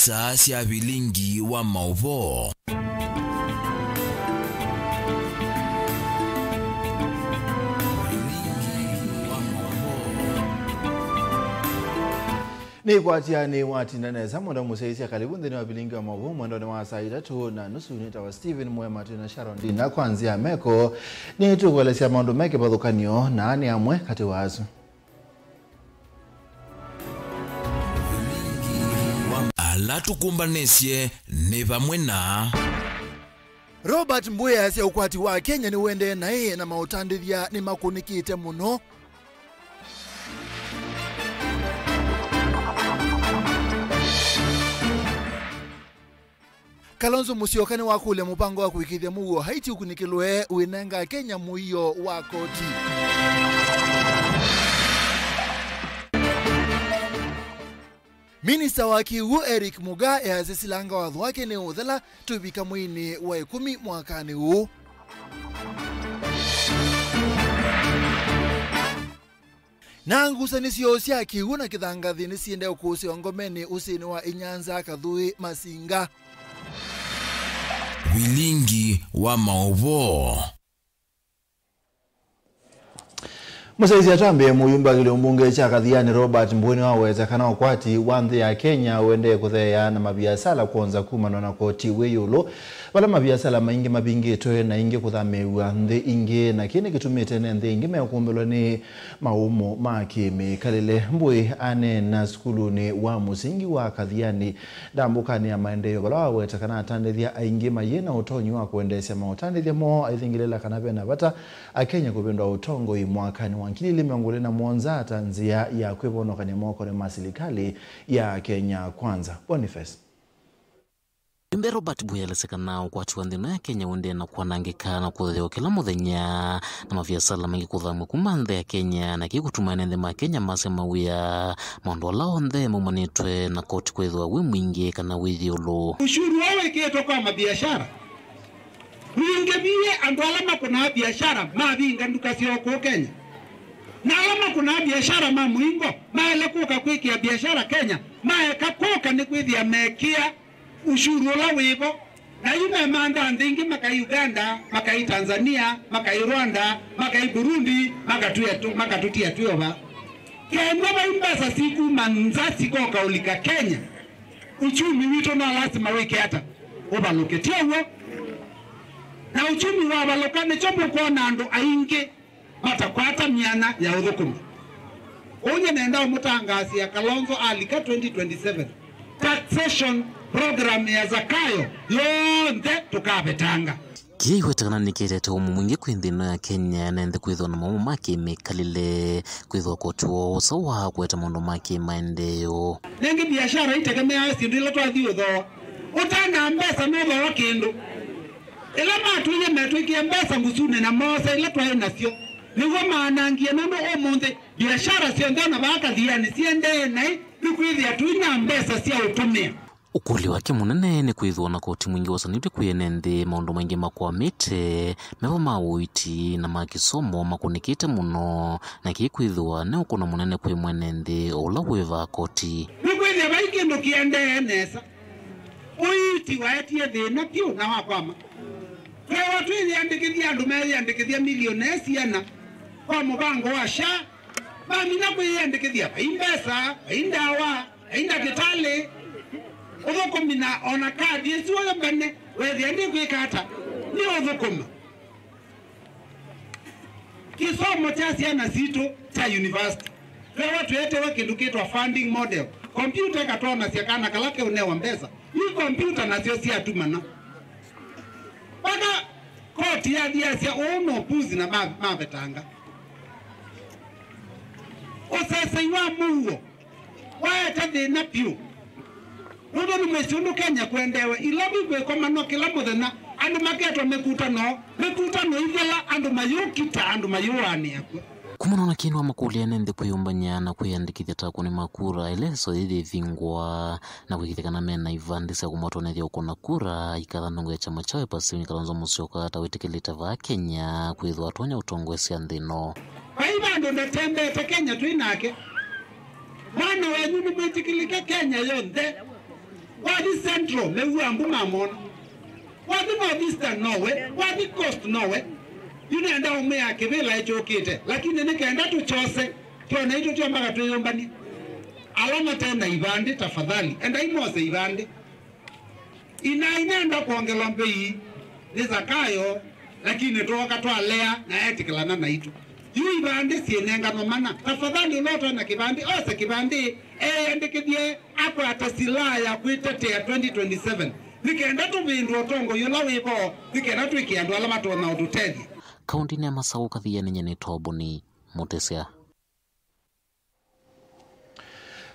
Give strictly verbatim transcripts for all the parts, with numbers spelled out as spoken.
Star sya vilingi wa maũvoo. Nĩkwatya nĩwatinda nesa, mwenda mũsyaĩĩsya, karibu nthĩnĩ wa vilingi wa maũvoo mwendonĩ wa saa itatũ na nusu. Nĩtawa Stephen Mwema, twĩ na Sharon Ndina. Kwa nzĩa ya meko, nĩtũkũelesya maũndũ me kĩvathũkany'o, na nĩ amwe katĩ wa asu. Ala tũkũmbanĩsye nĩ vamwe na Robert Mbui easya ũkwati wa Kenya nĩũendee naĩ na maũtandĩthya nĩmakũnĩkĩte mũno. Kalonzo Musyoka nĩwakũlya mũvango wa kũĩkĩĩthya mũuo Haiti ũkunĩkĩlwe ũinenga Kenya mũio wa koti. Minista wa kĩw'ũ Eric Mugaa easya silanga watho wake nĩũthela tũivika mweinĩ wa ĩkũmi mwakanĩ ũũ. Na ngusanĩsyo sya kĩw'ũ na kĩthangathĩ nĩsiendee ũkũsĩwa ngomenĩ ũsĩnĩ wa Inyanza Kathũĩ Masinga. Vilingi wa maũvoo. Mũsyaĩĩsya, twambĩe. Mũyumbe wa kĩlĩo mbunge kya Kathiani Robert Mbui nĩwaweta kana ũkwati wa nthĩ ya Kenya ũendee kũtheea na maviasala kwonza kumanwa na koti wĩ ĩũlũ, vala maviasala maingĩ mavingĩtwe na ingĩ kũthamĩĩw'a nthĩ ingĩ, na kĩĩ nĩkĩtumĩte ene nthĩ ingĩ mekũmbĩlwa nĩ maũmũ ma kĩmĩkalĩle. Mbui aneena sukulunĩ wa mũsingi wa Kathiani ndambũkanĩ ya maendeeo, vala waweta kana atandĩthya aingĩ mayĩ na ũtonyi wa kũendeesya maũtandĩthya moo aithingĩlĩla kana ve na vata Akenya kũvĩndũa ũtongoi mwakanĩ wa ngili ilĩ mĩongo ĩlĩ na mũonza ta nzĩa ya kwĩvonokany'a mokonĩ ma silikalĩ ya Kenya Kwanza. Boniface. Mũyumbe Robert Mbui aelesya kana ũkwati wa nthĩ ĩno ya Kenya ũendee na kwanangĩka na kũtheewa kĩla mũthenya, na maviasala maingĩ kũthamw'a kuma nthĩ ya Kenya, na kĩĩ kũtuma ene nthĩ ma Kenya masya mawĩa maũndũ ala onthe maumanĩtwe na koti kwĩthĩwa wĩ mwingĩ kana wĩ ĩũlũ. Ushuru ũũ wĩkĩĩtwe kwa mabiashara wingĩvie andũ ala makũnaa biashara mavinga nduka syoo kũũ Kenya, na ala makũnaa biashara ma mũingo maĩle kũka kwĩkĩa biashara Kenya, maeka kũka nĩkwĩthĩa mekĩa ushuru ũla wĩvo, na yu memantha nthĩ ingĩ, makai Uganda, makai Tanzania, makai Rwanda, makai Burundi, makatwĩa tũ-, makatũtia twĩova. Kenda vai mbesa sikuma nza sikoka ũlika Kenya, uchumi witũ no lasima wĩke ata? Ũvalũke, ti ũw'o? Na uchumi wavalũka, nĩkyo mũkwona andũ aingĩ matakwata myanya ya ũthũkũmi. Kwoou nyie nenda ũmũtangaasĩa Kalonzo alika twenty twenty-seven, taxation program ya Zakayo yonthe tũkavetanga. Kĩĩ iweta kana nĩkĩetete ũmũ mwingĩ kwĩ nthĩ ĩno ya Kenya, na ene nthĩ kwĩthĩwa na maũmũ ma kĩmĩkalĩle, kwĩthĩwa koti woo ũsa wa kũete maũndũ ma kĩmaendeeo. Nĩngĩ biashara itegemeaa syĩndũ ila twathi ũthooa. Ũte na mbesa nũthooa kĩndũ. Ĩla matwĩie metwĩkĩe mbesa ngusunĩ na moosa ila twaĩ nasyo, nĩw'o maanangie, nũndũ ũmũnthĩ biashara syonthe o na vaa Kathiani siendee naĩ nĩkwĩthĩa tũi na mbesa sya ũtũmĩa. Ũkũlyo wake mũnene nĩ kwĩthĩwa na koti mwingĩ wosanĩtw'e kwĩ ene nthĩ, maũndũ maingĩ makwamĩte, mevo ma ũiiti na ma kĩsomo makũnĩkĩte mũno, na kĩĩ kwĩthĩwa nĩ ũkũno mũnene kwĩ mwene nthĩ o ũla wĩ vaa koti. Nĩkwĩthĩa vai kĩndũ kĩendee nesa. Ũiiti waetie thĩna vyũ na wakwama. Tweewa twĩyĩandĩkĩthya, andũ meeyĩandĩkĩthya milioni siana kwa mũvango wa SHA, mamina kwĩyĩandĩkĩthya, vai mbesa, vai ndawa, vai ndakĩtalĩ. Ũthũkũmi na ona kadi ĩsu ũyũ mbene, wethĩa ndĩkwĩka ata? Nĩ ũthũkũma. Kĩsomo kya syana sitũ kya university, tweewa twetewe kĩndũ kĩtwa funding model. Kompyuta ĩkatwonasya kana kala keũnewa mbesa, yu kompyuta nasyo syatumana. Mpaka koti yathi yasya ũũ no puzi na ma-, mavetanga. Ũsesei wa mũuo waete thĩna vyũ. Nũndũ nĩmwĩsĩ ũndũ Kenya kũendeewe, ila vikwĩkomanwa kĩla mũthenya, andũ maketwa mĩkutano, mĩkutano ithela, andũ mayũkita, andũ mayũanĩa kw'o. Kumana na kĩĩ nĩwamakũlya ene nthĩ kwĩyũmbany'a na kwĩyandĩkĩthya ta akũni ma kura ĩla ĩsothi yĩthingwa, na kũĩkĩĩthya kana me na ivandĩ sya kũmatonyethya ũkũna kura, ikatha ndongo ya kyama kya Wiper Stephen Kalonzo Musyoka ta wĩtĩkĩlĩte vaa Kenya kwĩthĩwa atonya ũtongoesya nthĩ ĩno. Vai vandũ ndatembeete Kenya twĩ nake. Mwana wenyu nĩmwĩtĩkĩlĩke Kenya yonthe. Wathi Central, mew'aa mbu mamona. Wathi North Eastern nowe, wathi Coast nowe. Yu nenda ũmwĩa kĩvĩla ĩkyũkĩte, lakini nĩ kenda tũkyose, twone itũ tyo mpaka twĩyũmbany'e. Ala mate na ivandĩ, tafadhali, endai mose ivandĩ. Ina inenda kwongelwa mbei nĩ Zakayo, lakini twooka twalea na etĩkĩlana naitũ. Yu ivandĩ syĩnenganwa mana. Tafadhali, ũla ũtonya kĩvandĩ, ose kĩvandĩ, eyandĩkĩthye, akwate silaha ya kwĩtetea twenty twenty-seven, nĩ kenda tũvĩndũe ũtongoi ũla wĩ vo, nĩ kenda twĩkĩe andũ ala matonya ũtũtethya. Kaũntĩnĩ ya Masaku, Kathiani, nyie nĩ Toboni Mũtĩsya.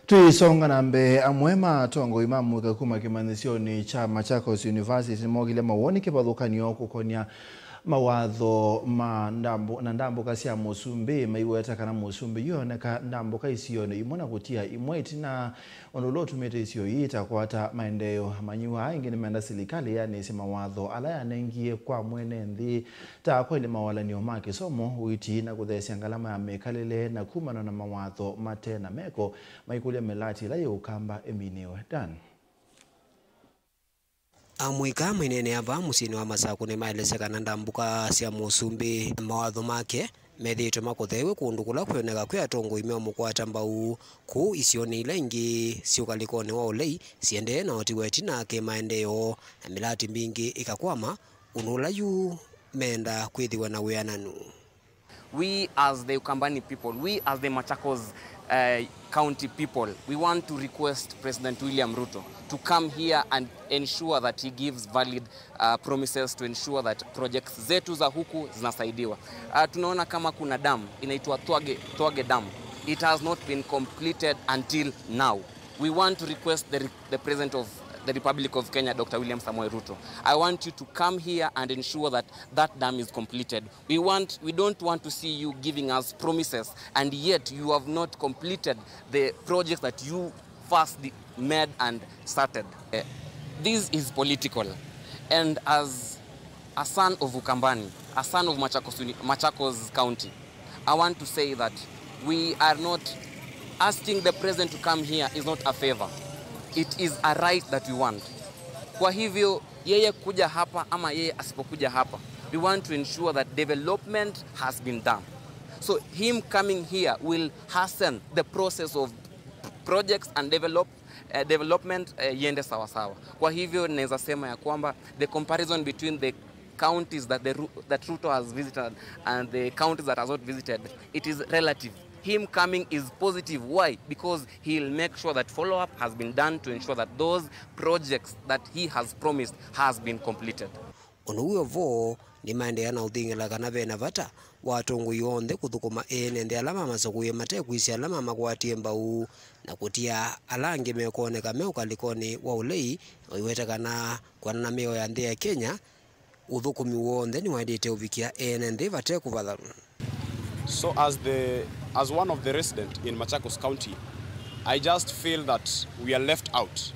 Tũisonga na mbee, amwe ma atongoi ma mũika kuma kĩmanyĩsyonĩ kya Machakos University nĩmokile mawoni kĩvathũkany'o kũkonya mawatho ma ndambũ-, na ndambũka sya mũsumbĩ, maiweta kana mũsumbĩ yu eoneka ndambũka isionĩ imwe na kũtia imwe ĩtina, ũndũ ũla ũtumĩte isio ii itakwata maendeeo. Amanyĩw'a aa aingĩ nĩmenda silikalĩ yanĩsye mawatho ala yanengie kwa mwene nthĩ, ta kwaĩlya mawalany'o ma kĩsomo, ũiiti, na kũtheesya ngalama ya mĩkalĩle na kumana na mawatho mate na meko, maikũlya mĩlati ĩla yĩ Ũkamba ĩminĩwe. Dan. Amũika maineenea vaa mũsyĩnĩ wa Masaku nĩmaelesya kana ndambũka sya mũsumbĩ na mawatho make methĩĩtwe makũtheew'e kũndũ kũla kwĩoneka kwĩ atongoi meũmũkwata mbau kũu isionĩ ila ingĩ syĩ ũkalĩkonĩ wa ũlei siendee na ũtiwa ĩtina kĩmaendeeo, na mĩlati mbingĩ ĩkakwama, ũndũ ũla yu meenda kwĩthĩwa na wĩananu. We as the Ukambani people, we as the Machakos, uh, County people, we want to request President William Ruto to come here and ensure that he gives valid, uh, promises to ensure that projects zetu za huku zinasaidiwa. Uh, tunaona kama kuna dam inaitwa Thwage, Thwage Dam. It has not been completed until now. We want to request the re-, the President of the Republic of Kenya, Doctor William Samoei Ruto. I want you to come here and ensure that that dam is completed. We want, we don't want to see you giving us promises and yet you have not completed the projects that you first de-, made and started. Eh, this is political. And as a son of Ukambani, a son of Machakos Uni-, Machakos County, I want to say that we are not asking the president to come here is not a favor. It is a right that we want. Kwa hivyo, yeye kuja hapa ama yeye asipokuja hapa, we want to ensure that development has been done. So him coming here will hasten the process of projects and develop, eh, development, eh, iende sawa sawa. Kwa hivyo, naweza sema ya kwamba the comparison between the counties that the Ru-, that Ruto has visited and the counties that has not visited, it is relative. Him coming is positive. Why? Because he'll make sure that follow-up has been done to ensure that those projects that he has promised has been completed. Ũndũ wĩ o vo, nĩmaendeea na ũthing'ĩla kana ve na vata wa atongoi onthe kũthũkũma ene nthĩ ala mamasakũie mate kwĩsĩ ala mamakwatie mbau, na kũtia ala angĩ mekwoneka me ũkalĩkonĩ wa ũlei, na ũiweta kana kwĩanana na mĩao ya nthĩ ya Kenya, ũthũkũmi w'onthe nĩwaĩlĩte ũvikĩa ene nthĩ vate kũvathanw'a. So as the, as one of the resident in Machakos County, I just feel that we are left out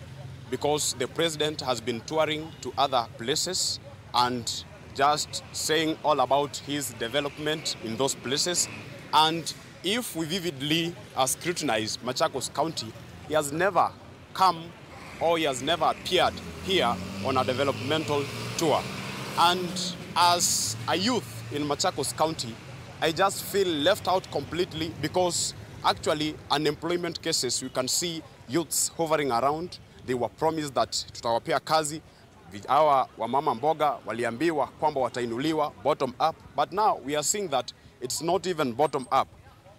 because the president has been touring to other places and just saying all about his development in those places. And if we vividly, uh, scrutinize Machakos County, he has never come or he has never appeared here on a developmental tour. And as a youth in Machakos County, I just feel left out completely because actually unemployment cases, you can see youths hovering around. They were promised that tutawapea kazi. Vij-, hawa wamama mboga waliambiwa kwamba watainuliwa bottom up, but now we are seeing that it's not even bottom up.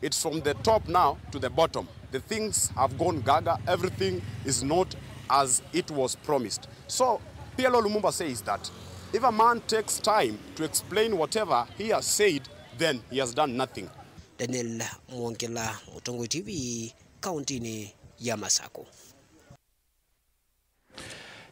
It's from the top now to the bottom. The things have gone gaga. Everything is not as it was promised. So, P L O Lumumba says that if a man takes time to explain whatever he has said, then he has done nothing. Daniel Mwongela, Mũtongoi T V, kauntinĩ ya Masakũ.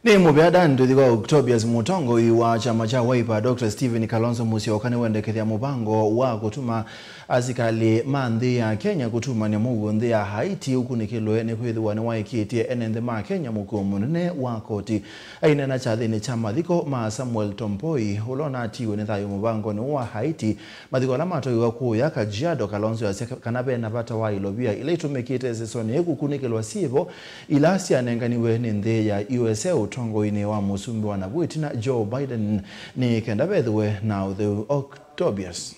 Nĩ mũvea Dan tũthi kwa Octobius. Mũtongoi wa kyama kya Wiper, Doctor Stephen Kalonzo Musyoka, nĩwendekethya mũvango wa kũtuma asikalĩ ma nthĩ ya Kenya kũtumanĩa mũuo nthĩ ya Haiti ũkunĩkĩlwe nĩ kwĩthĩwa nĩwaĩkĩtye ene nthĩ ma Kenya mũkuo mũnene wa koti. Aineena kyathĩnĩ kya mathiko ma Samuel Tomboi, ũla ũnatiiwe nĩ thayũ mũvangonĩ ũũ wa Haiti, mathiko ala matwaiwa kũũya Kajiado, Kalonzo asya kana ve na vata wa ilovia ila itũmĩkĩte ĩsesonĩ yĩĩ kũkunĩkĩlwa syĩvo ila syanenganiwe nĩ nthĩ ya U S A ũtongoinĩ wa mũsumbĩ wa navu ĩtina Joe Biden nĩ kenda vethĩwe na ũtheu. Octobius.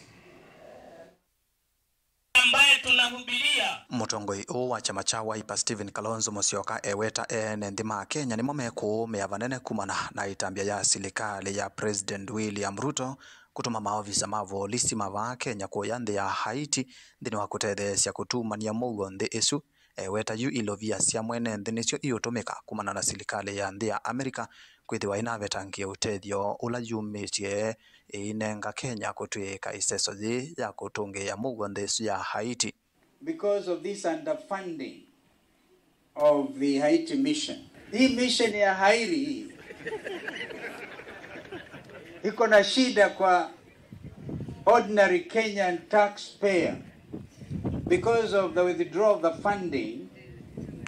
Ambaye tunahubiria. Mũtongoi ũũ wa kyama kya Wiper, Stephen Kalonzo Musyoka, eweta ene nthĩ ma Kenya nĩmo mekũũmĩa vanene kumana na ĩtambya ya silikalĩ ya President William Ruto kũtũma maovisa ma volisi ma vaa Kenya kũya nthĩ ya Haiti nthĩnĩ wa kũtetheesya kũtumany'a mũuo nthĩ ĩsu. Eweta yu ilovia sya mwene nthĩ nĩsyo iũtũmĩka kumana na silikalĩ ya nthĩ ya Amerika kwĩthĩwa ĩnavetangĩe ũtethyo ũla yumĩtye ĩinenga Kenya kũtw'ĩĩka ĩseso yĩĩ ya kũtũngĩĩa mũuo nthĩ ĩsu ya Haiti. Because of this underfunding of the Haiti mission. Hii mission ya Haiti hii iko na shida kwa ordinary Kenyan taxpayer because of the withdrawal of the funding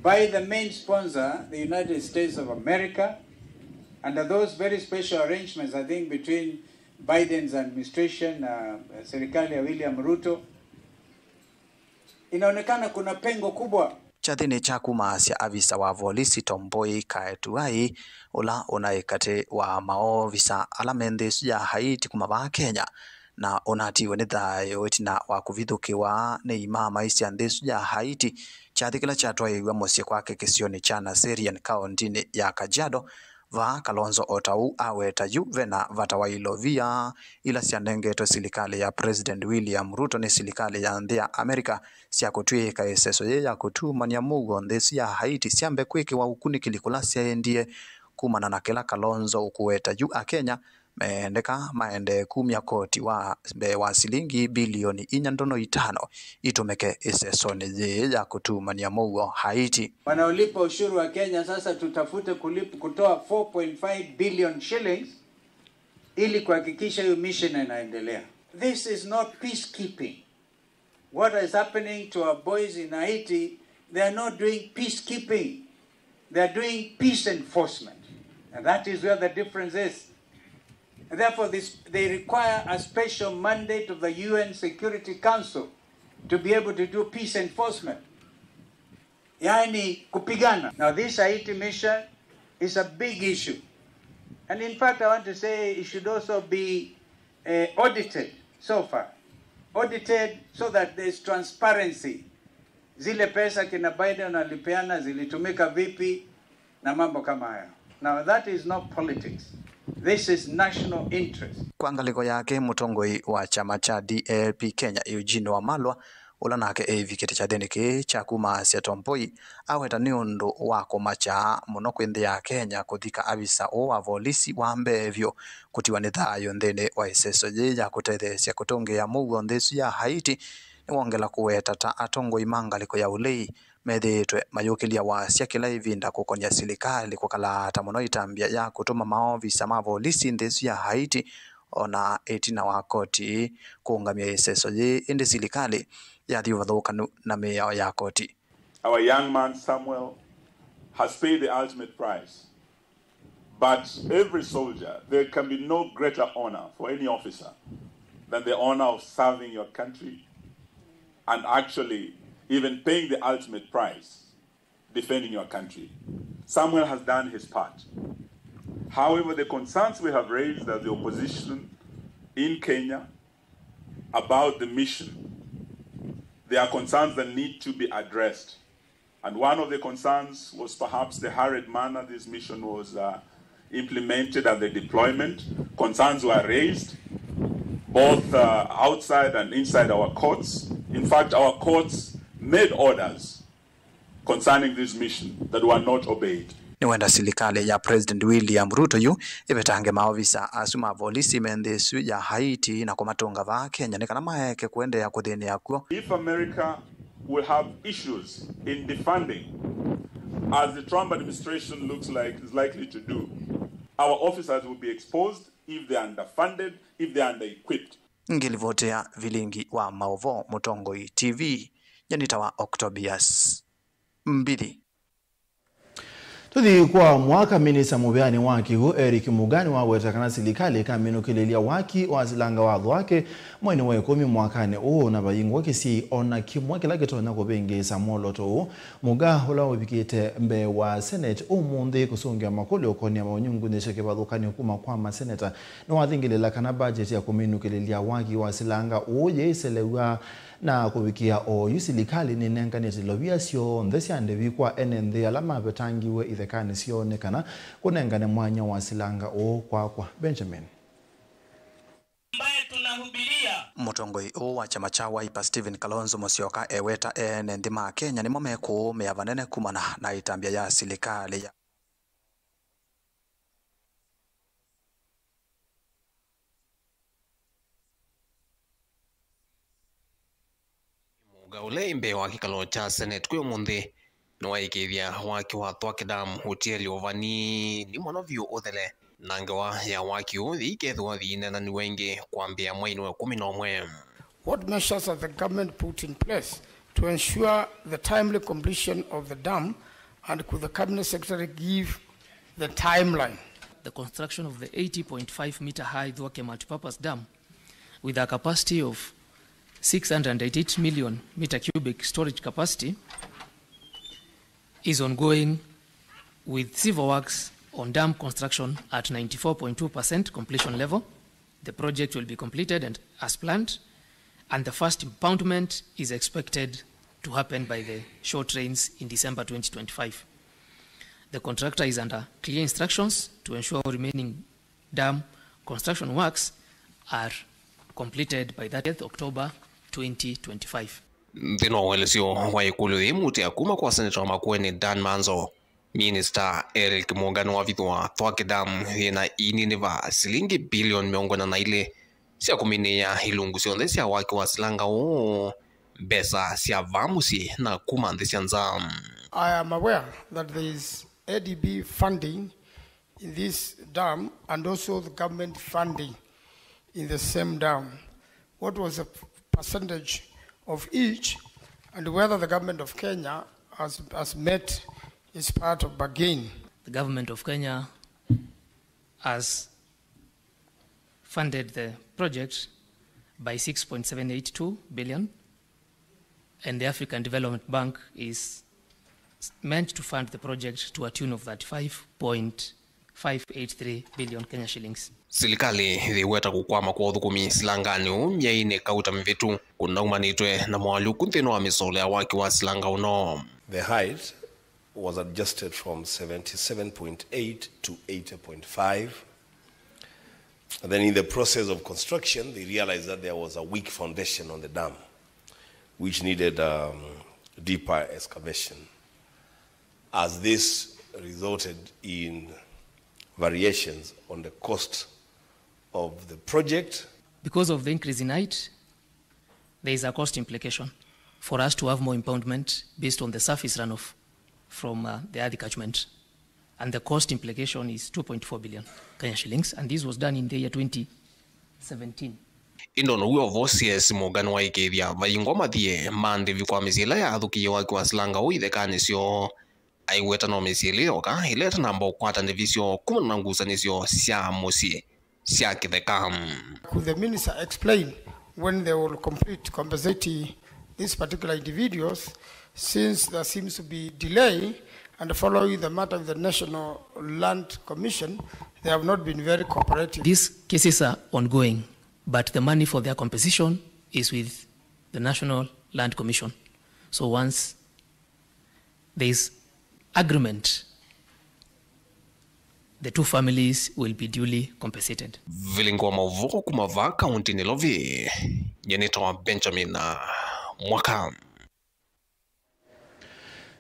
by the main sponsor, the United States of America, under those very special arrangements, I think, between Biden's administration, uh, serikali ya William Ruto, inaonekana kuna pengo kubwa. Kyathĩnĩ kya kumaasya, avisa wa volisi Tomboi Kaetuai, ũla ũnaĩ katĩ wa maovisa ala me nthĩ ĩsu ya Haiti kuma vaa Kenya, na ũnatiiwe nĩ thayũ ĩtina wa kũvithũkĩwa nĩ imama sya nthĩ ĩsu ya Haiti, kyathĩ kĩla kyatwaĩiw'e mũsyĩ kwake kĩsionĩ kya Naserian, kaũntinĩ ya Kajiado, Vaa, Kalonzo o ta ũu aweta yu ve na vata wa ilovia ila syanengetwe silikalĩ ya President William Ruto nĩ silikalĩ ya nthĩ ya Amerika sya kũtw'ĩĩka ĩseso yĩĩ ya kũtumany'a mũuo nthĩ ĩsu ya Haiti syambe kwĩkĩwa ũkunĩkĩli kũla syaendie, kumana na kĩla Kalonzo ũkũweta yu Akenya meendeka maendee kumya koti wa mbee wa silingi bilioni inya ndono itano itũmĩke ĩsesonĩ yĩĩ ya kũtumany'a mũuo Haiti. Wanaolipa ushuru wa Kenya sasa tutafute kulip-, kutoa four point five billion shillings ili kuhakikisha hiyo mission inaendelea. This is not peacekeeping. What is happening to our boys in Haiti, they are not doing peacekeeping. They are doing peace enforcement. And that is where the difference is. And therefore, this, they require a special mandate of the U N Security Council to be able to do peace enforcement. Yaani kupigana. Now, this Haiti mission is a big issue. And in fact, I want to say it should also be, eh, audited so far. Audited so that there's transparency. Zile pesa kina Biden alipeana zilitumika vipi na mambo kama hayo. Now, that is not politics. This is national interest. Kwa ngalĩko yake, mũtongoi wa kyama kya D A P Kenya, Eugene Wamalwa, ũla nake eĩvikĩte kyathĩnĩ kĩĩ kya kumaasya Tomboi, aweta nĩ ũndũ wa kũmakya mũno kwĩ nthĩ ya Kenya kũthika avisa ũũ wa volisi wa mbee vyũ kũtiwa nĩ thayũ nthĩnĩ wa ĩseso yĩĩ ya kũtetheesya kũtũngĩĩa mũuo nthĩ ĩsu ya Haiti. Nĩwongela kũweta ta atongoi ma ngalĩko ya ũlei methĩĩtwe mayũkĩlya wasya kĩla ĩvinda kũkony'a silikalĩ kũkalaata mũno ĩtambya ya kũtũma maovisa ma volisi nthĩ ĩsu ya Haiti, o na ĩtina wa koti kũũngamya ĩseso yĩĩ, ĩndĩ silikalĩ yathi ũvathũkanu na mĩao ya koti. Our young man Samuel has paid the ultimate price. But every soldier, there can be no greater honor for any officer than the honor of serving your country and actually even paying the ultimate price, defending your country. Samuel has done his part. However, the concerns we have raised as the opposition in Kenya about the mission, they are concerns that need to be addressed. And one of the concerns was perhaps the hurried manner this mission was, uh, implemented and the deployment. Concerns were raised both, uh, outside and inside our courts. In fact, our courts made orders concerning this mission that were not obeyed. Nĩwenda silikalĩ ya President William Ruto yu ĩvetange maovisa asu ma volisi me nthĩ ĩsu ya Haiti na kũmatũnga vaa Kenya nĩ kana maeke kũendeea kũthĩnĩa kw'o. If America will have issues in defunding as the Trump administration looks like is likely to do, our officers will be exposed if they're underfunded, if they're under-equipped. Ngĩlivotea vilingi wa maũvoo Mũtongoi T V, nyanita wa Octobius Mbili. Tũthi kwa mwaka, minista mũvĩanĩ wa kĩw'ũ Eric Muga nĩwaweta kana silikalĩ ĩkaminũkĩlĩlya waki wa silanga wa Thwake mweinĩ wa ĩkũmi mwakanĩ ũũ, na vayingwa kĩsyai o na kĩmwe kĩla kĩtonya kũvĩngĩĩsa mwolooto ũũ. Muga, ũla ũvikĩte mbee wa Senate ũmũnthĩ kũsũngĩa makũlyo ũkonia maunyungunyĩsyo kĩvathũkany'o kuma kwa maseneta, nĩwathingĩlĩla kana budget ya kũminũkĩlĩlya waki wa silanga ũũ yĩiselew'a. Na kũvikĩa oyu, silikalĩ nĩnenganĩte ilovia syonthe sya ndĩvi kwa ene nthĩ ala mavetangiwe ithekanĩ syoo nĩ kana kũnengane mwanya wa silanga ũũ kwakwa. Benjamin. Ambaye tunahubiria. Mũtongoi ũũ wa kyama kya Wiper, Stephen Kalonzo Musyoka, eweta ene nthĩ ma Kenya nĩmo mekũũmĩa vanene kumana na ĩtambya ya silikalĩ ya Muga, ũla wĩ mbee wa kĩkalo kya Senate kwĩ ũmũnthĩ, nĩwaĩkĩĩthya waki wa Thwake Dam ũtielyo vanini mũno vyũ ũthele, na ngewa ya waki ũũ yĩikethĩwa yĩineenaniw'a ĩngĩ kwambĩĩa mweinĩ wa ĩkũmi na ũmwe. What measures has the government put in place to ensure the timely completion of the dam, and could the cabinet secretary give the timeline? The construction of the eighty point five meter high Thwake multipurpose dam with a capacity of six hundred eighty-eight million meter cubic storage capacity is ongoing, with civil works on dam construction at ninety-four point two percent completion level. The project will be completed and as planned, and the first impoundment is expected to happen by the short rains in December twenty twenty-five. The contractor is under clear instructions to ensure remaining dam construction works are completed by thirtieth October twenty twenty-five. Nthĩnĩ wa ũelesyo wa ĩkũlyo yĩĩ mũtĩa kuma kwa Seneta wa Makueni Dan Manzo, Minista Eric Muga nĩwavithũa Thwake Dam yĩna ininĩva silingi bilioni mĩongo ĩna na ilĩ sya kũminĩĩa ilungu syonthe sya waki wa silanga ũũ, mbesa sya vaa mũsyĩ na kuma nthĩ sya nza. I am aware that there is A D B funding in this dam and also the government funding in the same dam. What was the percentage of each, and whether the government of Kenya has, has met its part of bargain? The government of Kenya has funded the project by six point seven eight two billion, and the African Development Bank is meant to fund the project to a tune of thirty-five point five eight three billion Kenya shillings. Silikalĩ yĩweta kũkwama kwa ũthũkũmi silanganĩ ũũ myeinĩ kauta mĩvĩtu kũnaumanĩtwe na moalyũku nthĩnĩ wa mĩsolo ya waki wa silanga ũno. The height was adjusted from seventy-seven point eight to eighty point five. And then in the process of construction, they realized that there was a weak foundation on the dam, which needed, um, deeper excavation. As this resulted in variations on the cost of the project. Because of the increase in height, there is a cost implication for us to have more impoundment based on the surface runoff from, uh, the Athi catchment. And the cost implication is two point four billion Kenya shillings, and this was done in the year twenty seventeen. Ĩndĩ o now'o vo C S Muga nĩwaĩkĩĩthya vayingwa mathiĩ ma ndĩvi kwa mĩsyĩ ĩla yaathũkĩie waki wa silanga ũũ ithekanĩ syoo, aiweta no mĩsyĩ ĩlĩ yoka ĩla ĩtanamba ũkwata ndĩvi syoo kumana na ngusanĩsyo sya mũsyĩ sya kĩtheka. Could the minister explain when they will complete compensating these particular individuals, since there seems to be delay, and following the matter with the National Land Commission, they have not been very cooperative. These cases are ongoing, but the money for their compensation is with the National Land Commission. So once there is agreement, the two families will be duly compensated. Vilingi wa maũvoo kuma vaa kaunti Nairobi, nyie nĩtawa Benjamin Mwaka.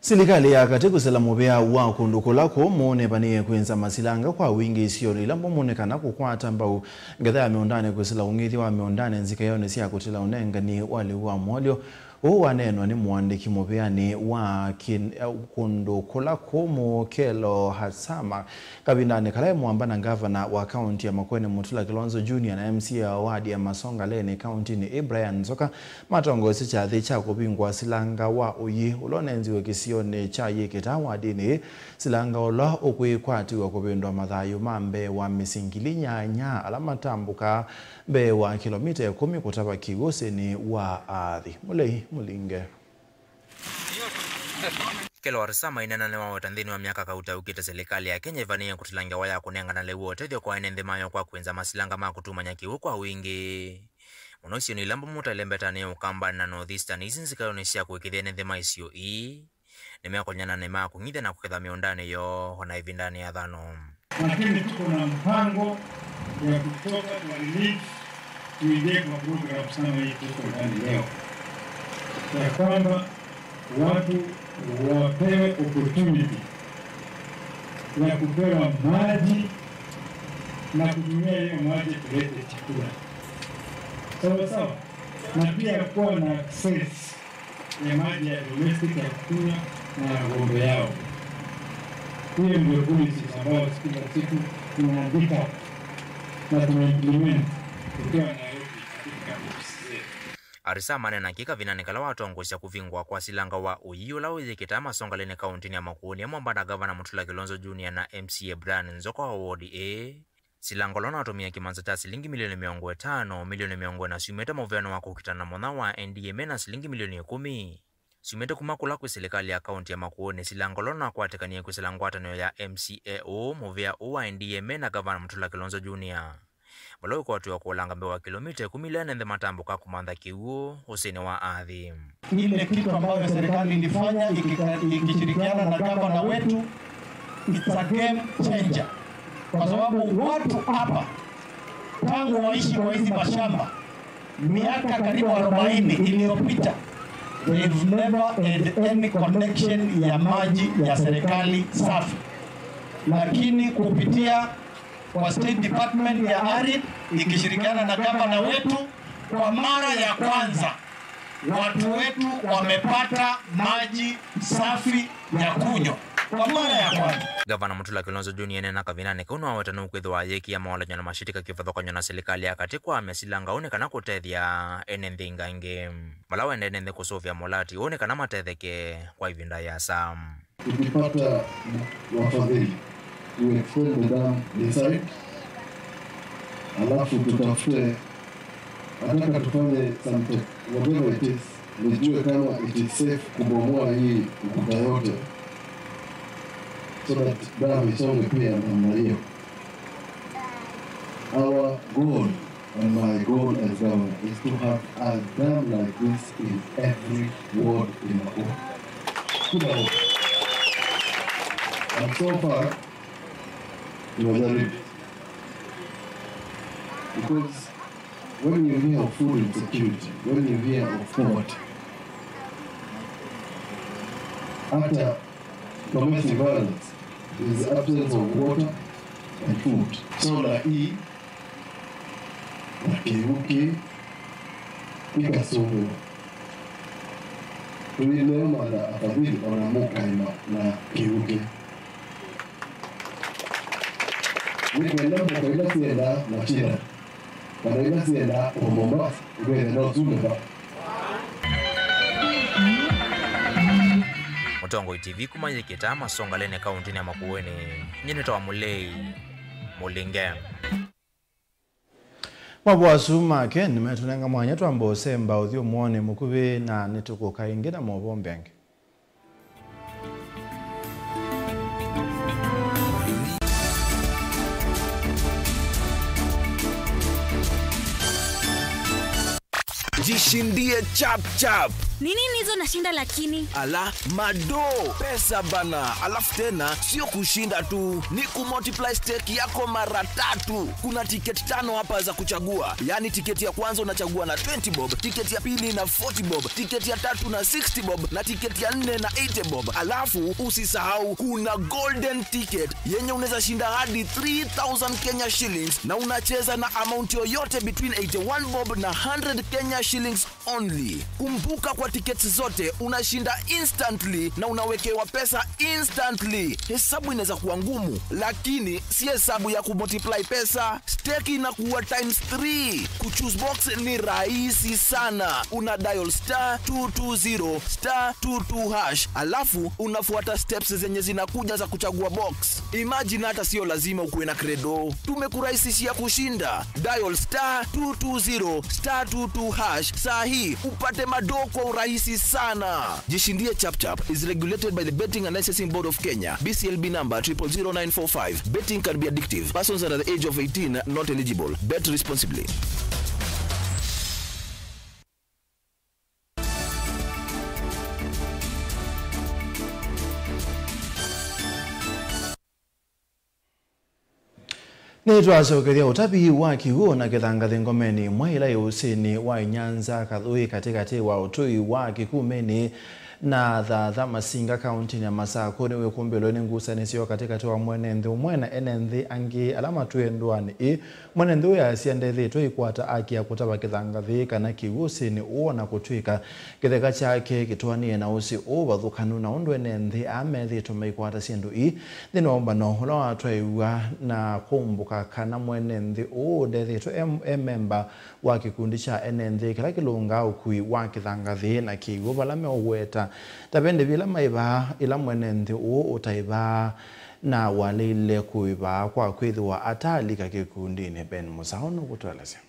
Silikalĩ ya katĩ kũsila mũvea wa kũndũ kũla kũmũ nĩvanĩe kwĩnza masilanga kwa wingĩ isionĩ ila mbũmũ nĩ kana kũkwata mbau ngetha ya mĩũndanĩ kũsila ũng'ithyo wa mĩũndanĩ nzikaĩonĩ sya kũtĩla ũnengani wa lĩu wa mwolyo. Ũu waneenwa nĩ mũandĩki mũvĩanĩ wa kĩ-, kũndũ kũla kũmũ Kelo Hasama kavindanĩ kala e mũamba na ngavana wa kaunti ya Makueni Mutula Kilonzo Junior na M C A wa wadi ya Masongaleni kauntinĩ ĩ Brian Nzoka matongoesye kyathĩ kya kũvingũa silanga wa ũyi ũla ũnenziwe kĩsionĩ kya Yĩkĩta wadinĩ ĩ. Silanga ũla ũkwĩkwatĩw'a kũvĩndũa mathayũ ma mbee wa mĩsyĩ ngili nyanya ala matambũkaa mbee wa kĩlomita ĩkũmi kũtava kĩw'ũ ũsĩnĩ wa Athi. Mũlei Mũlinge. Kelo Hasama ainena nĩwaweta nthĩnĩ wa myaka kauta yũkĩte, silikalĩ ya Kenya ĩvanĩĩe kũtĩla ngewa ya kũnengana lĩu wa ũtethyo kwa ene nthĩ mayo kwa kwĩnza masilanga ma kũtumany'a kĩw'ũ kwa wingĩ mũno isionĩ ila mbomu ta Lembetanĩ ya Ũkambanĩ na North Eastern. Ici nzikaĩonĩ sya kũĩkĩĩthya ene nthĩ ma isio ii nĩmekũnyana nĩ ma kũng'ithya na kũketha mĩũndanĩ yoo o na ĩvindanĩ ya thano. Lakini tuko na mpango ya kutoka kwa relief tuingie kwa program kama hii tuko ndani leo, ya kwamba watu wapewe opportunity ya kupewa maji na kutumia hiyo maji kuleta chakula. Sawa sawa? Na pia kuwa na access ya maji ya domestic ya kunywa na ya ng'ombe yao. Hiyo ndio policies ambayo kila siku tunaandika na tunaimplement tukiwa Nairobi katika ofisi zetu. Hasama anena kĩ kavindanĩ kala watongoesya kũvingũa kwa silanga wa ũyi ũla wĩyĩkĩtaa Masongaleni kauntinĩ ya Makueni e mwamba na ngavana Mutula Kilonzo Junior na M C A Brian Nzoka wa wodi ĩĩ. Silanga ũla ũnatũmĩe kĩmanza kya silingi milioni mĩongo ĩtano, milioni mĩongo ĩna syumĩte mũveanĩ wa kũkitana na mũnya wa N D M A na silingi milioni ĩkũmi syumĩte kuma kũla kwĩ silikalĩ ya kaunti ya Makueni. Silanga ũla ũnakwatĩkanie kwĩsĩla ngwatanĩo ya M C A ũũ, mũvĩa ũũ wa N D M A na ngavana Mutula Kilonzo Junior, vala ũkwatĩwa kũlanga mbee wa kĩlomita ĩkũmi ila ene nthĩ matambũka kũmantha kĩw'ũ ũsĩnĩ wa Athi. Ile kitu ambayo serikali ilifanya ikika-, ikishirikiana na gavana wetu, it's a game changer. Kwa sababu watu hapa, tangu waishi kwa hizi mashamba, miaka karibu arobaini iliyopita, they've never had any connection ya maji ya serikali safi. Lakini kupitia kwa State Department ya Arid ikishirikiana na gavana wetu, kwa mara ya kwanza watu wetu wamepata maji safi ya kunywa kwa mara ya kwanza. Gavana Mutula Kilonzo Junior eneena kavindanĩ kau nĩwaweta nũkwĩthĩwa ayĩkĩa maũlany'o na mashitika kĩvathũkany'o na silikalĩ ya katĩ kwa amya silanga ũũ nĩ kana kũtethya ene nthĩ ingangĩ. Vala wenda ene nthĩ kũsũvĩa molati ũũ nĩ kana matetheke kwa ĩvinda yĩasa. Tukipata wafadhili, we extend the dam inside, alafu tutafute, nataka tufanye some tech, whatever it is, nijue kama it is safe kubomoa hii ukuta yote, so that dam isonge pia namna hiyo. Our goal and my goal as governor is to have a dam like this in every ward in Makueni. Kila ward. And so far, tumejaribu. Because when you hear of food insecurity, when you hear of poverty, hata domestic violence is absence of water and food. Solar hii na kĩw'ũ kĩĩ kĩkasũngĩwa. Tũileomana afadhili ona mũkaima na kĩw'ũ kĩĩ. Nĩ kwenda mboka ila syendaa machina, kana ila syendaa o Mombasa, nĩkwenda no sume va. Mũtongoi T V kuma Yĩkĩta Masongaleni kauntinĩ ya Makueni, nyie nĩtawa Mũlei Mũlinge. Mavoo asu make nĩmetũnenga mwanya twamba ũsemba ũthyũmũonĩ mũkuvĩ, na nĩtũkũka ĩngĩ na movoo mbeange. Jishindie chap chap. Ni nini hizo nashinda lakini? Ala, mado, pesa bana. Alafu tena, sio kushinda tu, ni kumultiply stake yako mara tatu. Kuna tiketi tano hapa za kuchagua. Yaani tiketi ya kwanza unachagua na twenty bob, tiketi ya pili na forty bob, tiketi ya tatu na sixty bob, na tiketi ya nne na eighty bob. Alafu usisahau kuna golden ticket yenye unaweza shinda hadi three thousand Kenya shillings, na unacheza na amount yoyote between eighty-one bob na hundred Kenya shillings. shillings only. Kumbuka, kwa tickets zote unashinda instantly na unawekewa pesa instantly. Hesabu inaweza kuwa ngumu, lakini si hesabu ya kumultiply pesa. Stake inakuwa times three. Kuchoose box ni rahisi sana. Una dial star two two zero star two two hash, alafu unafuata steps zenye zinakuja za kuchagua box. Imagine, hata sio lazima ukuwe na Credo. Tumekurahisishia kushinda. Dial star two two zero star two two hash saa hii upate madoo kwa urahisi sana. Jishindie Chapchap is regulated by the Betting and Licensing Board of Kenya, B C L B number triple zero nine four five. Betting can be addictive. Persons under the age of eighteen not eligible. Bet responsibly. Nĩtwasokethya ũtavi wa kĩw'ũ na kĩthangathĩ ngomeni ĩmwe ĩla yĩ ũsĩnĩ wa Inyanza Kathũĩ katĩkatĩ wa ũtũi wa Kĩkumĩnĩ na Thatha Masinga kaũntĩnĩ ya Masakũ nĩwĩkũmbĩlwe nĩ ngusanĩsyo katĩkatĩ wa mwene nthĩ ũmwe na ene nthĩ angĩ ala matwĩe ndũanĩ ĩĩ. Mwene nthĩ ũyũ asya ndethĩĩtwe aikwata aki ya kũtava kĩthangathĩ kana kĩw'ũ ũsĩnĩ ũũ, o na kũtw'ĩka kĩtheka kyake kĩtwaanĩe na ũsĩ ũũ vathũkanu na ũndũ ene nthĩ aa methĩĩtwe maikwata syĩndũ ii nthĩnĩ wa ũmbano ũla watwaĩw'a na kũmbũka kana mwene nthĩ ũũ ndethĩĩtwe e, e memba wa kĩkundi kya ene nthĩ kĩla kĩlũngaa ũkui wa kĩthangathĩ na kĩw'ũ vala meũweta ta ve ndĩvi ila maĩvaa ĩla mwene nthĩ ũũ ũtaĩvaa na waleile kũĩvaa kwa kwĩthĩwa atalika kĩkundinĩ. Ben Mũsao nũkũtũelesya.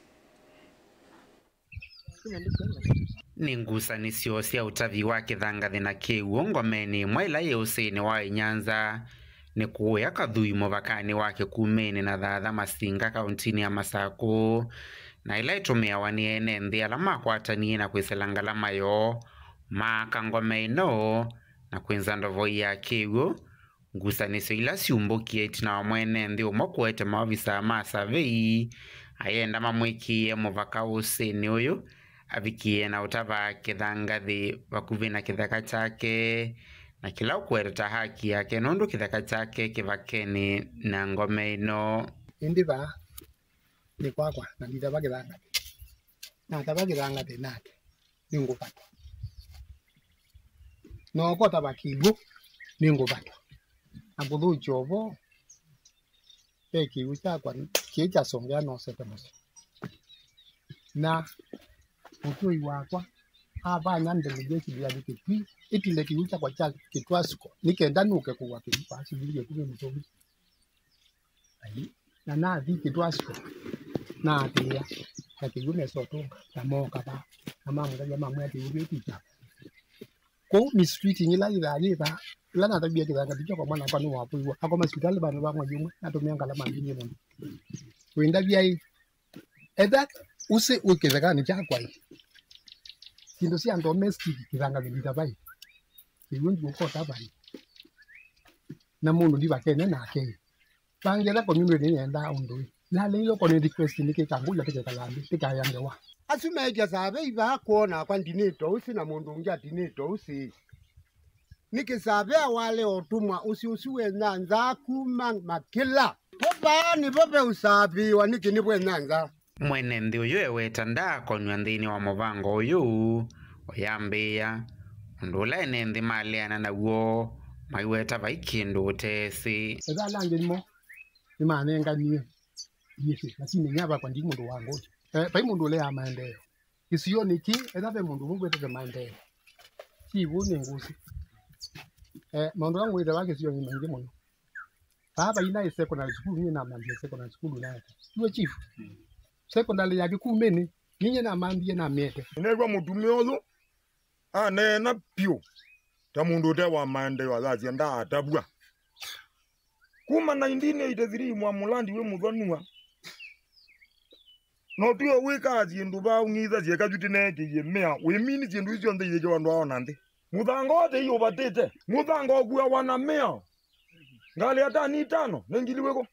Nĩ ngusanĩsyo sya ũtavi wa kĩthangathĩ na kĩw'ũ ngomeni ĩmwe ĩla yĩ ũsĩnĩ wa Inyanza nĩ kũũya Kathũĩ mũvakanĩ wa Kĩkumĩnĩ na Thatha Masinga kaũntĩnĩ ya Masakũ, na ĩla ĩtũmĩawa nĩ ene nthĩ ala makwatanie na kwĩsĩla ngalama yoo maaka ngome ĩno na kwĩnza ndovoi ya kĩw'ũ. Ngusanĩsyo ila syumbũkie ĩtina wa mwene nthĩ ũmwe kũete maovisaa ma savei ayenda mamwĩkĩĩe mũvaka ũsĩnĩ ũyũ avikĩe na ũtava kĩthangathĩ vakuvĩ na kĩtheka kyake, na kĩla ũkũweta ta haki yake nũndũ kĩtheka kyake kĩvakenĩ na ngome ĩno. Ĩndĩ vaa nĩ kwakwa, na nditava kĩthangathĩ. Natava kĩthangathĩ nake, nĩngũvatwa. Na ũkotava kĩw'ũ, nĩngũvatwa. Na kũthũkya ũvoo, ve kĩw'ũ kyakwa kĩĩ kyasongea nosete mũsyĩ. Na ũtũi wakwa avanya delegation ya Kĩtui ĩtile kĩw'ũ kyakwa kya kĩtwasiko, nĩ kenda nũke kũua kĩw'ũ kwa silingi ĩkũmi mũtũngi. Na nathi kĩtwasyo, naatĩĩa, na kĩw'ũ nesa ũtũnga, na mooka vaa, na mamũtavya mamwĩa kĩw'ũ kĩu ti kyakwa. Kũu mistreating ĩla yĩthaa yĩ vaa, ĩla natavie kĩthangathĩ kyakwa mwana wakwa nĩwakũiwa, akoma sivitalĩ vandũ va mwei ũmwe, natũmĩa ngalama mbingĩ mũno. Wĩndavya ĩ, etha ũsĩ wĩ kĩthekanĩ kyakwa ĩ, syĩndũ sya domestic kĩthangathĩ nditava ĩ, kĩw'ũ ndiũkotava ĩ, na mũndũ ndivakene nake ĩ. Vangĩla community nĩyendaa ũndũ ĩ, naleile ũkone request nĩkĩ kangũlya tĩkekala nthĩ tĩkaea ngewa. Asu meĩtya savei vaa kwona akwa ndinĩte ũsĩ na mũndũ ũngĩ atinĩte ũsĩ. Nĩkĩ savea wale ũtũmwa ũsĩ ũsu wenyanzaa kuma makĩla? Vo vaa nĩvo veũsavĩĩwa nĩkĩ nĩvwenyanza. Mwene nthĩ ũyũ eweta ndaakonywa nthĩnĩ wa mũvango ũyũ ũyambĩĩa, ũndũ ũla ene nthĩ maleana naw'o maiweta vai kĩndũ ũteesĩ. Etha ala angĩ nĩmo nĩmanenganie iĩsĩ, lakini nyavakwa ndi mũndũ wa ngũsĩ. Eh, vai mũndũ ũleaa maendeeo. Kĩsionĩ kĩ, etha ve mũndũ ũmwe wĩtete maendeeo. Ti vu nĩ ngũsĩ. Eh, maũndũ angwĩte va kĩsionĩ maingĩ mũno. Vaa vaina ĩ secondary school, nyie namambie secondary school naete. Iwe chief. Secondary ya Kĩkumĩnĩ, nyie namambie namĩete. Nĩneew'a mũtumĩa ũyũ aneena vyũ ta mũndũ ũte wa maendeeo, athasya ndaatavw'a. Kuma nineteen eighty-three Mwamũlandi wĩ mũthonua. No twĩe wĩkaa syĩndũ vaa ũng'itha syeka yu tĩneekĩie mĩa, wĩmini syĩndũ isu syonthe iyĩkĩwa ndwao na nthĩ. Mũthanga ũte iũvatĩte. Mũthanga ũkuawa na mĩa. Ngalĩ ya tani itano nĩ ngili wĩkũ?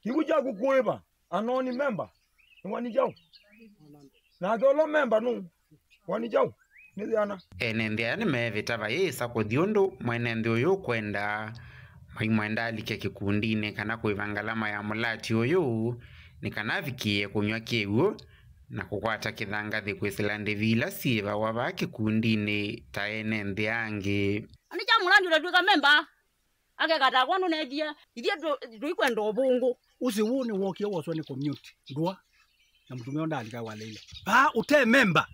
Kĩw'ũ kyaku kũĩva, anoni memba, nĩ wani kyaũ? Nake ũla memba nũ? Wani kyaũ? Nĩ yĩana. Ene nthĩ aya nĩmeevĩta vayĩsa kũthi ũndũ mwene nthĩ ũyũ ũkwenda, maimwenda alike kĩkundinĩ kana kũĩva ngalama ya mũlati ũyũ, nĩ kana avikĩĩe kũnyw'a kĩw'ũ na kũkwata kĩthangathĩ kwĩsĩla ndĩvi ila syĩvawa vaa kĩkundinĩ ta ene nthĩ angĩ. Nĩ kya mũlandi ũtatw'ĩka memba akekatakwa nũnetie ithyĩ tũ- tũikwenda ũvũngũ. Ũsĩ ũũ nĩwookie woswa nĩ community ndũa na mũtumĩa ũndaalika waleile. Vaa ũte memba,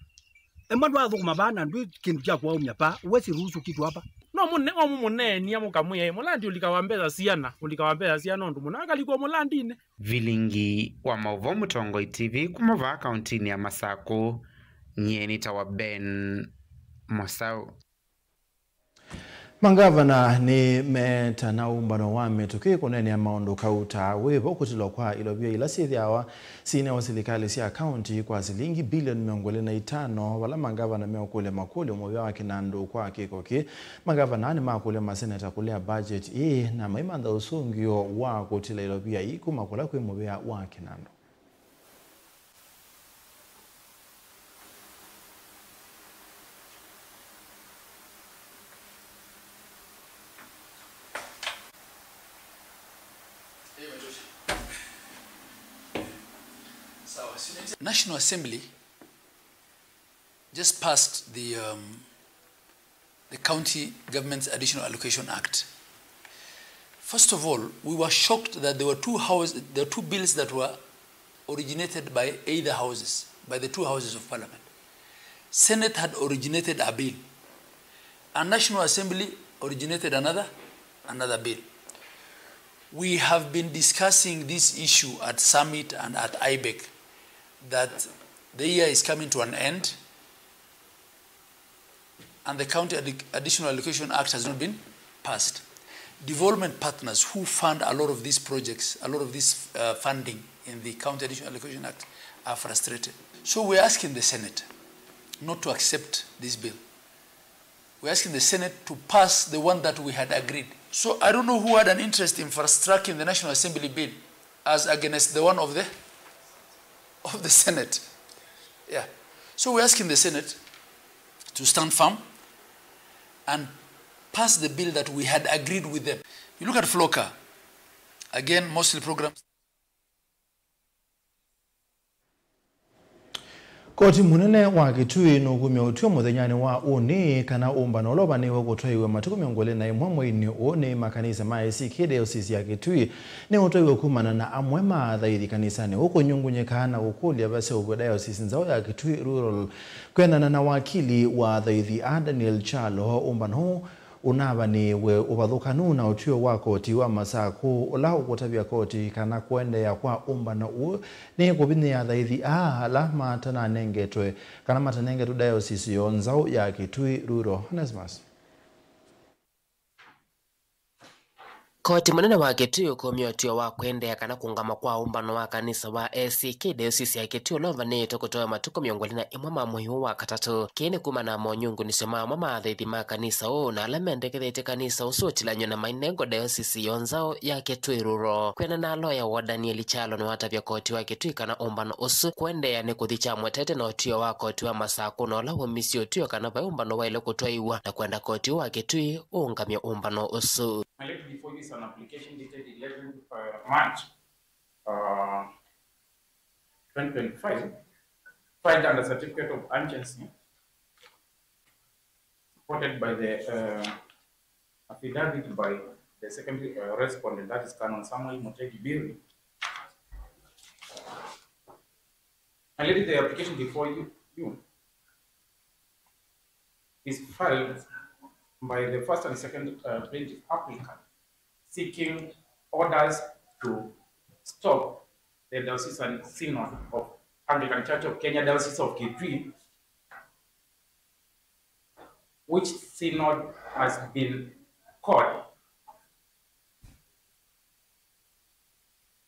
emwe ndwathũkũma vaa na ndwĩ kĩndũ kya kũaumya vaa, uwezi ruhusu kitu hapa. No mũne- no mũmũneenia mũkamwĩa, "Ĩ, mũlandi ũlika wa mbesa siana, ũlika wa mbesa siana ũndũ mũna akalikwa mũlandinĩ." Vilingi wa maũvoo Mũtongoi T V kuma vaa kauntinĩ ya Masakũ, nyie nĩtawa Ben Mosau. Mangavana nĩmeetana ũmbano wa mĩtũkĩ kũneenea maũndũ kauta wĩvo kũtilwa kwa ilovia ila syĩthĩawa syĩnewa silikalĩ sya kaunti kwa silingi bilioni mĩongo ĩlĩ na itano, vala mangavana meũkũlya makũlyo mũvĩa wa kĩnandũ kwa kĩko kĩĩ. Mangavana nĩmakũlya maseneta kũlea budget ĩĩ na maimantha ũsũngĩo wa kũtila ilovia ii kuma kũla kwĩ mũvĩa wa kĩnandũ. National Assembly just passed the, um, the County Government's Additional Allocation Act. First of all, we were shocked that there were two house, there were two bills that were originated by either houses, by the two houses of parliament. Senate had originated a bill, and National Assembly originated another, another bill. We have been discussing this issue at summit and at IBEC, that the year is coming to an end, and the County Addi- Additional Allocation Act has not been passed. Development partners who fund a lot of these projects, a lot of this, uh, funding in the County Additional Allocation Act, are frustrated. So we're asking the Senate not to accept this bill. We're asking the Senate to pass the one that we had agreed. So I don't know who had an interest in fast tracking the National Assembly bill as against the one of the of the Senate. Yeah. So we're asking the Senate to stand firm and pass the bill that we had agreed with them. You look at Floka, again, mostly programs. Koti mũnene wa Kitui nũkumya ũtw'o mũthenyanĩ wa ũnĩ kana ũmbano ũla ũvanĩĩwe kũtwaĩw'a matukũ mĩongo ĩlĩ na ĩmwe mweinĩ ũũ nĩ makanisa ma A C K Diocese ya Kitui nĩũtwaĩwe kumana na amwe ma athaithi kanisanĩ ũũ kũnyungunyĩka na kũkũlya vaseũvw'e Diocese nzaũ ya Kitui Rural. Kwendana na wakili wa athaithi aa Daniel Kyalo, ũmbano ũũ ũnavanĩĩwe ũvathũkanu na ũtw'o wa koti wa Masakũ ũla ũkũtavya koti kana kũendeea kwa ũmbano ũũ nĩ kũvinyĩĩa athaithi aa ala matananengetwe kana matanengetwe Diocese yoo nzaũ ya Kitui Rural. Onesmus. Koti mũnene wa Kitui ũkumya ũtw'o wa kũendeea kana kũũngama kwa ũmbano wa kanisa wa A C K Diocese ya Kitui ũla ũvanĩĩtwe kũtwaĩwa matukũ mĩongo ĩlĩ na ĩmwe ma mwei ũũ wa katatũ. Kĩĩ nĩ kumana na monyungunisyo ma amwe ma athaithi ma kanisa ũũ na ala mendekethetye kanisa ũsu ũtilany'o na mainengwa Diocese yoo nzaũ ya Kitui Rural. Kwĩana na loya wa Daniel Kyalo nĩwatavya koti wa Kitui kana ũmbano ũsu kũendeea nĩ kũthi kyamwetete na ũtw'o wa koti wa Masakũ na ũla waumisye ũtw'o kana vai ũmbano waĩle kũtwaĩwa na kwenda koti wa Kitui ũũngamye ũmbano ũsu. My letter before you is an application dated eleventh, uh, March, uh, twenty twenty-five, filed under certificate of urgency, supported by the, uh, affidavit by the second, uh, respondent, that is Canon Samuel Mutegi Biri. My letter, the application before you, you is filed by the first and second, uh, plaintiff applicant seeking orders to stop the Diocesan Synod of Anglican Church of Kenya, Diocese of Kitui, which synod has been called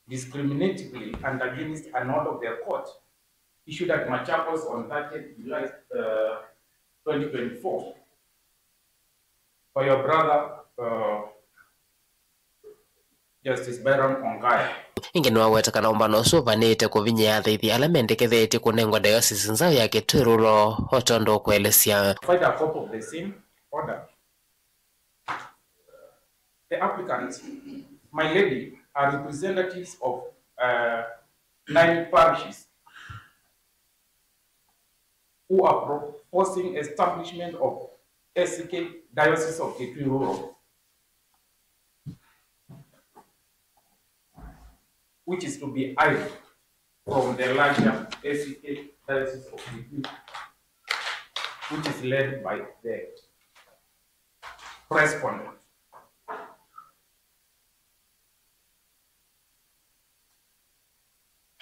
discriminatively and against an order of the court issued at Machakos on thirtieth July, uh, twenty twenty-four by your brother, uh, Justice Byram Ongaya. Ĩngĩ nĩwaweta kana ũmbano ũsu ũvanĩĩte kũvinyĩĩa athaithi ala mendekethetye kũnengwa Diocese nzaũ ya Kitui Rural, o tondũ ũkũelesya. Provide a copy of the same order. The applicants, my lady, are representatives of, uh, nine parishes. who are proposing establishment of A C K Diocese of Kitui Rural, which is to be eyed from the larger A C K Diocese of Kitui, which is led by the respondent.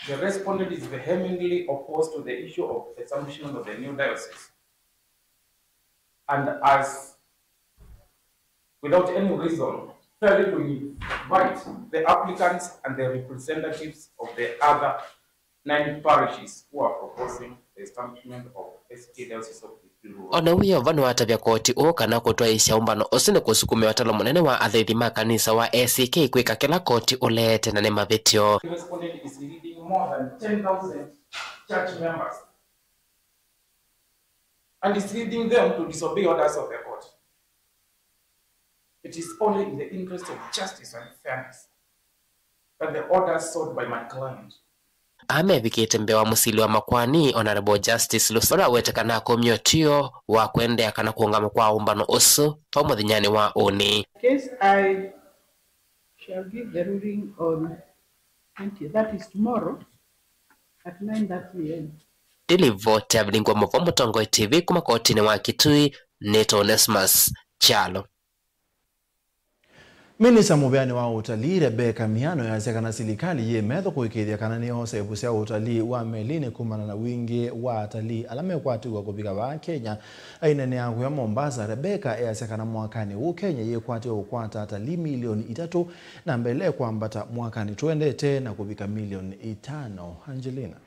The respondent is vehemently opposed to the issue of establishment of the new diocese, and has, without any reason, failed to invite the applicants and the representatives of the other nine parishes who are proposing the establishment of A C K Diocese of Kitui Rural. O na wĩo vau nĩwatavya koti ũũ kana kũtwaĩĩsya ũmbano ũsu nĩ kũsukumĩa ũtalo mũnene wa athaithi ma kanisa wa A C K kwĩka kĩla koti ũleete na nĩ mavĩtyo. The respondent is leading more than ten thousand church members and is leading them to disobey orders of the court. It is only in the interest of justice and fairness that the orders sought by my client. Amevikĩte mbee wa mũsili wa makwani, Honorable Justice Lucy, ũla wetĩkana akomie ũtw'ĩo wa kũendeea kana kũũngama kwa ũmbano ũsu vau mũthenyanĩ wa ũnĩ. Case I shall give the ruling on twenty, that is tomorrow at nine thirty a m. Ndilivoti ya vilingwa mũvo Mũtongoi T V kuma kotinĩ wa Kitui, nĩtwa Onesmus Kyalo. Minista mũveani wa ũtalii Rebecca Miano easya kana silikalĩ yĩ metho kũĩkĩĩthya kana nĩyoosa ĩvu sya ũtalii wa melinĩ kumana na wingĩ wa atalii ala mekwatĩw'a kũvika vaa Kenya. Aineenea kũya Mombasa, Rebecca easya kana mwakanĩ ũũ Kenya yĩkwatĩwe kũkwata atalii milioni itatũ na mbee ĩla ĩkwambata mwakanĩ tũendete na kũvika milioni itano. Angelina.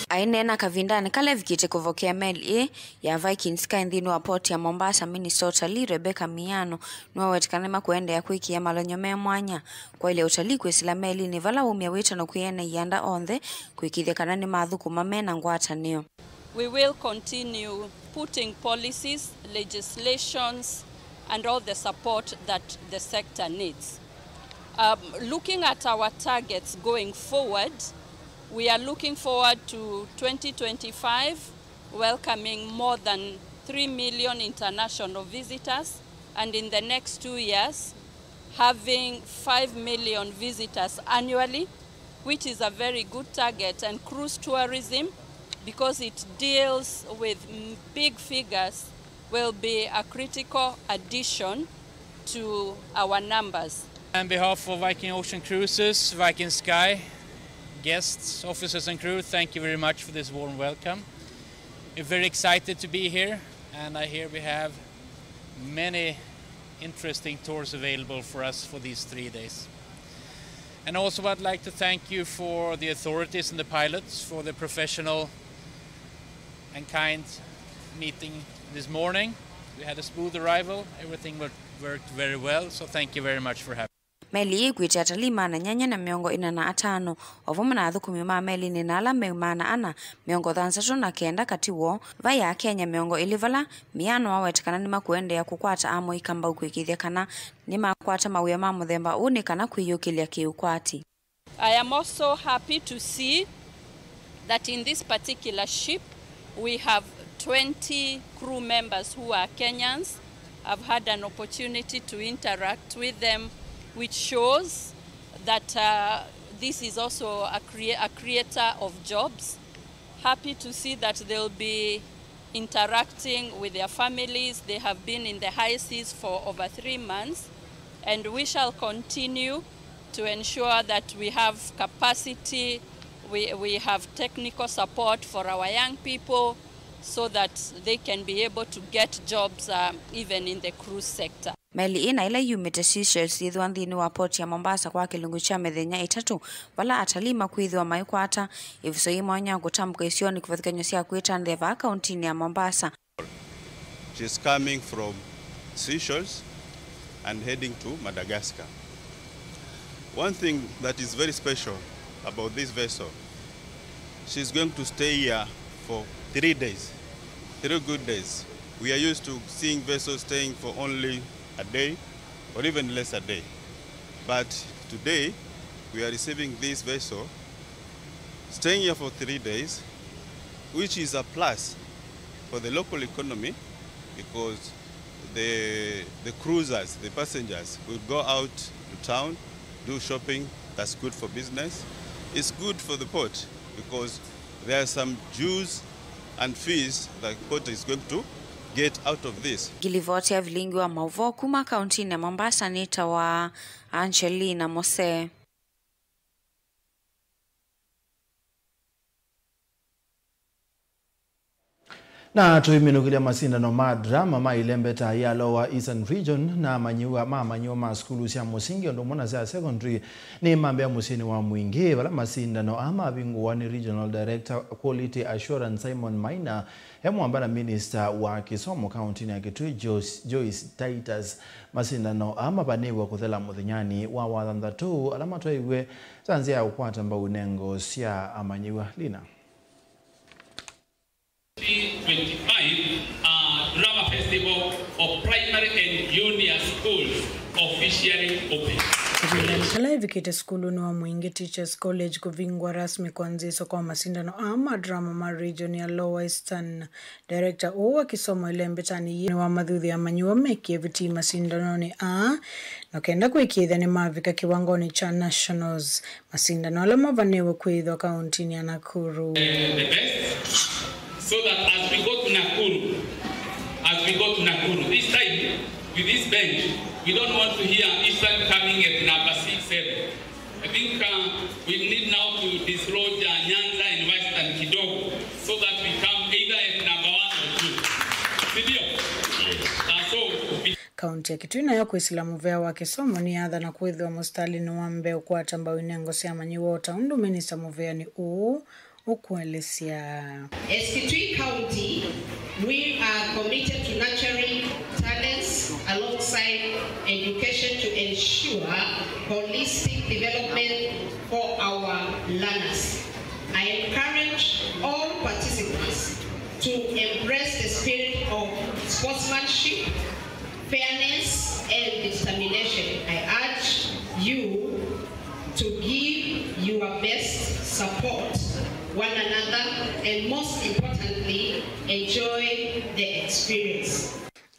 Aineena kavindanĩ kala evikĩte kũvokea meli ĩĩ ya Viking Sky nthĩnĩ wa port ya Mombasa, minista wa ũtalii Rebecca Miano nĩwawetete kana nĩmakũendeea kwĩkĩa malony'o me mwanya kwaĩlya ũtalii kwĩsĩla melinĩ vala waumya wĩtano kwĩ ene ianda onthe kũĩkĩĩthya kana nĩmathũkũma me na ngwatanĩo. We will continue putting policies, legislations, and all the support that the sector needs. Um, looking at our targets going forward, we are looking forward to twenty twenty-five welcoming more than three million international visitors, and in the next two years, having five million visitors annually, which is a very good target, and cruise tourism, because it deals with m-, big figures, will be a critical addition to our numbers. On behalf of Viking Ocean Cruises, Viking Sky, guests, officers and crew, thank you very much for this warm welcome. We're very excited to be here, and I hear we have many interesting tours available for us for these three days. And also, I'd like to thank you for the authorities and the pilots for the professional and kind meeting this morning. We had a smooth arrival. Everything worked, worked very well, so thank you very much for having. Meli ĩĩ ĩkuĩte atalii maana nyanya na mĩongo ĩna na atano, o vamwe na athũkũmi ma melinĩ na ala me maana ana mĩongo thanthatũ na kenda katĩ woo vai Akenya mĩongo ĩlĩ vala Miano wawetete kana nĩmakũendeea kũkwata amũika mbau kũĩkĩĩthya kana nĩmakwata mawĩa ma mũthemba ũũ nĩ kana kwĩyũkĩlya kĩũkwati. I am also happy to see that in this particular ship, we have twenty crew members who are Kenyans. I've had an opportunity to interact with them, which shows that, uh, this is also a crea-, a creator of jobs. Happy to see that they'll be interacting with their families. They have been in the high seas for over three months, and we shall continue to ensure that we have capacity, we, we have technical support for our young people so that they can be able to get jobs, uh, even in the cruise sector. Meli ĩna ĩla yumĩte Seychelles yĩthĩwa nthĩnĩ wa port ya Mombasa kwa kĩlungu kya mĩthenya ĩtatũ, vala atalii makwĩthĩwa maikwata ĩvuso yĩ mwanya ya kũtambũka isionĩ kĩvathũkany'o sya kwĩta nthĩ vaa kauntinĩ ya Mombasa. She's coming from Seychelles and heading to Madagascar. One thing that is very special about this vessel, she's going to stay here for three days, three good days. We are used to seeing vessels staying for only a day or even less a day. But today, we are receiving this vessel Staying here for three days, which is a plus for the local economy, because the, the cruisers, the passengers, will go out to town, do shopping. That's good for business. It's good for the port because there are some dues and fees that port is going to get out of this. Ngilivoti ya vilingi wa mauvoo kuma kauntinĩ ya Mombasa nĩ ta wa Angelina Mose. Na tũiminũkĩlya masindano ma drama ma ilembeta ya Lower Eastern Region na amanyĩw'a ma amanyĩw'a ma sukulu sya mũsingi ũndũ ũmwe na sya secondary nĩ mambĩa mũsyĩnĩ wa Mwingĩ, vala masindano aa mavingũwa nĩ Regional Director Quality Assurance Simon Maina e mwamba na minista wa kĩsomo kauntinĩ ya Kitui Joyce, Joyce Titus. Masindano aa mavanĩĩwe kũthela mũthenyanĩ wa wathanthatũ ala matwaiwe ta nzĩa ya kũkwata mbau nengo sya amanyĩw'a. Lina. twenty twenty-five, uh, Drama Festival of Primary and Junior Schools officially open. Ĩvindanĩ kala ĩvikĩte sukulunĩ wa Mwingĩ Teachers College kũvingwa rasmi kwa nzĩso kwa masindano aa ma drama ma region ya Lower Eastern, director ũũ wa kĩsomo ĩlembetanĩ yĩĩ nĩwamathuthya amanyĩw'a mekĩe vitii masindanonĩ aa na kenda kũĩkĩĩthya nĩmavika kĩwangonĩ kya nationals. Masindano ala mavanĩwe kwĩthwa kauntinĩ ya Nakuru. The best, so that as we go to Nakuru, as we go to Nakuru, this time, with this bench, we don't want to hear Eastern coming at number six, seven. I think, uh, we need now to dislodge, uh, Nyanza and Western kidogo, so that we come either at number one or two. Si ndio? Uh, so, we Kaunti ya Kitui nayo kwĩsĩla mũvea wa kĩsomo nĩyathana kwĩthĩwa mũsitalĩnĩ wa mbee ũkwata mbau inengo sya amanyĩw'a o ta ũndũ minista mũveanĩ ũũ ũkũelesya. As Kitui County, we are committed to nurturing talents alongside education to ensure holistic development for our learners. I encourage all participants to embrace the spirit of sportsmanship, fairness, and determination. I urge you to give your best, support one another, and most importantly, enjoy the experience.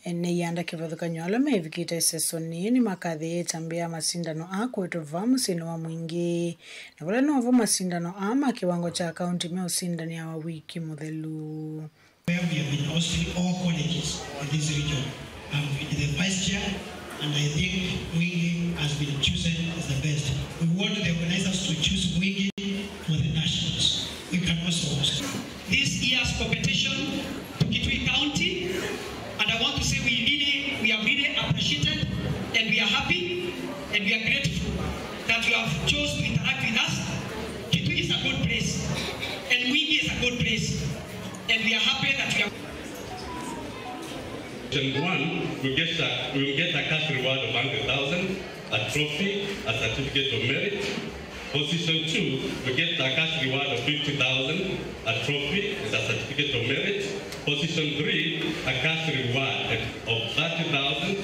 Ene ianda kĩvathũkany'o ala mevikĩte ĩsesonĩ nĩmakathĩĩe ĩtambya ya masindano aa kũĩtwa vaa mũsyĩnĩ wa Mwingĩ, na vala novo masindano aa ma kĩwango kya kaunti meũsindanĩawa wiki mũthelu. Where we have been hosting all colleges in this region. I'm the vice chair, and I think Mwingi has been chosen as the best. We want the organizers to choose Mwingi for the nationals. We can also host this year's competition to Kitui County, and I want to say we really, we have really appreciated and we are happy and we are grateful that you have chose to interact with us. Kitui is a good place, and Mwingi is a good place. And we are happy that we are Position one will get a, will get a cash reward of hundred thousand, a trophy, a certificate of merit. Position two will get a cash reward of fifty thousand, a trophy, and a certificate of merit. Position three, a cash reward of thirty thousand,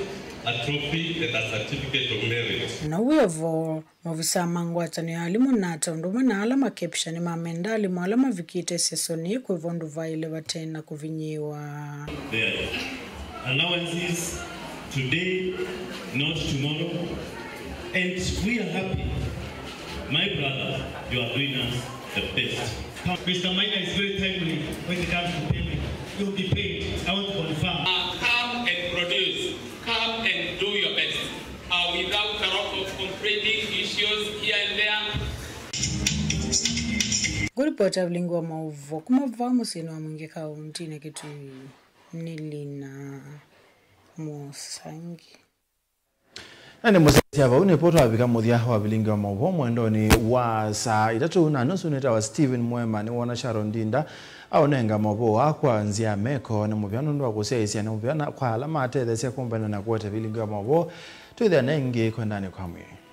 a trophy, and a certificate of merit. Na wĩvo Maovisaa ma ngwatanĩo ya alimũ, nata, ũndũ ũmwe na ala makepisha nĩmamenda alimũ ala mavikĩte ĩsesonĩ kwĩva ũndũ vaĩle vate na kũvinyĩĩwa. Their allowances today, not tomorrow. And we are happy. My brother, you are doing us the best. Mister Maina is very timely when it comes to payment. You'll be paid. I want to confirm. Uh, come and produce. Come and do your best. Uh, without a lot of competing issues here and there. Ngũlipota vilingi wa maũvoo kuma vaa mũsyĩnĩ wa Mwingĩ kauntinĩ Kitui nĩ Lina Mũsangi. Na nĩ mũsyaĩĩsya vau nĩpo twavika mũthya wa vilingi wa maũvoo mwendonĩ wa saa itatũ na nusu. Nĩtawa Steven Mwema, nĩwona Sharon Ndinda aũnenga maũvoo aa kwa nzĩa ya meko. Nĩ mũvea nũndũ wa kũsyaĩĩsya, nĩ mũvea na kwa ala matetheesya kũmbene na kũete vilingi wa maũvoo. Twĩthĩane ĩngĩ kwendanĩ kwa mwĩĩ.